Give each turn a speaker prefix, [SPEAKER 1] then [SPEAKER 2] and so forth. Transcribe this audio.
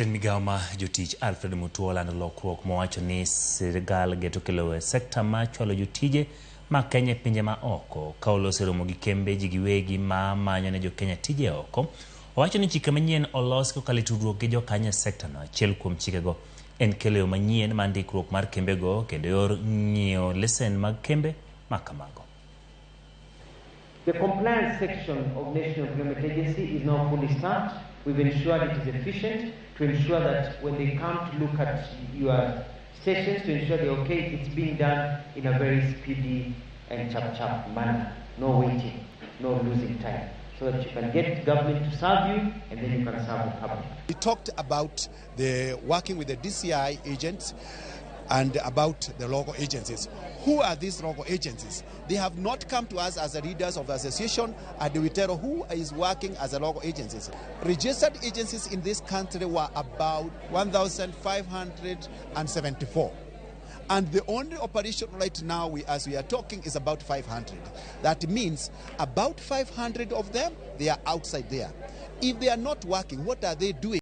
[SPEAKER 1] Jatend migao ma jotich Alfred Mutua olando lokruok mowacho ni sirkal geto kelo e sekta ma chwalo jotije ma Kenya e pinje ma oko ka oloso romo gi kembe ji giwegi ma manyo ne jokenya tije oko. Owacho ni chike manyien olos kokalo e tudruok gi jokanyo e sekta no. Achiel kuom chikego en kelo yo manyien mar ndikruok mar kembego kendo yor ng'iewo lesen mag kembe ma kamago.
[SPEAKER 2] The compliance section of National Employment Agency is now fully staffed. We've ensured it is efficient to ensure that when they come to look at your stations to ensure they're okay, it's being done in a very speedy and chap-chap manner. No waiting, no losing time, so that you can get government to serve you and then you can serve the public.
[SPEAKER 3] We talked about the working with the DCI agents and about the local agencies. Who are these local agencies? They have not come to us as the leaders of the association and we tell who is working as a local agencies. Registered agencies in this country were about 1,574. And the only operation right now, as we are talking, is about 500. That means about 500 of them, they are outside there. If they are not working, what are they doing?